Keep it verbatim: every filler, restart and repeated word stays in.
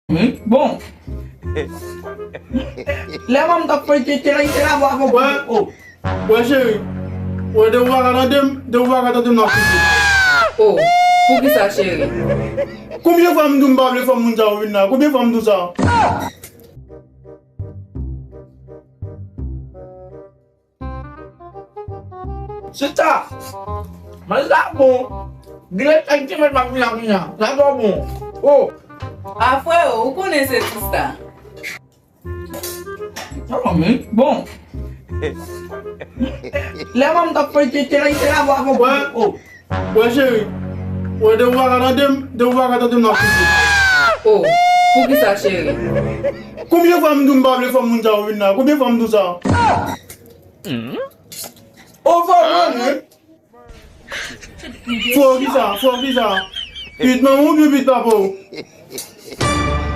Bon. Lè manman t ap fè tete la, li te la bò avè w. Wè. Oh. Wè, cheri. Wè, depi w pa ka tande m, depi w pa ka tande m, n ap kite. Oh, poukisa, cheri? Konbyen fwa m di w m pa vle fè moun sa yo vin la? Konbyen fwa m di w sa? Sista, manje la bon. Dirèk ak ti mèt m ap vin la kounye a. La twò bon. Oh. A, freo, ou konnen se sista. Sa pa men. Bon. Lè manman t ap fè tete la, li te la bò avè w. Wè. Oh. Wè, cheri. Wè, depi w pa ka tande m, depi w pa ka tande m, n ap kite. Oh, poukisa, cheri? Konbyen fwa m di w m pa vle fè moun sa yo vin la? Konbyen fwa m di w sa? Oh, fò mwen, wi. Fò kisa? Fò kisa? Pit manman w oubyen pit papa w?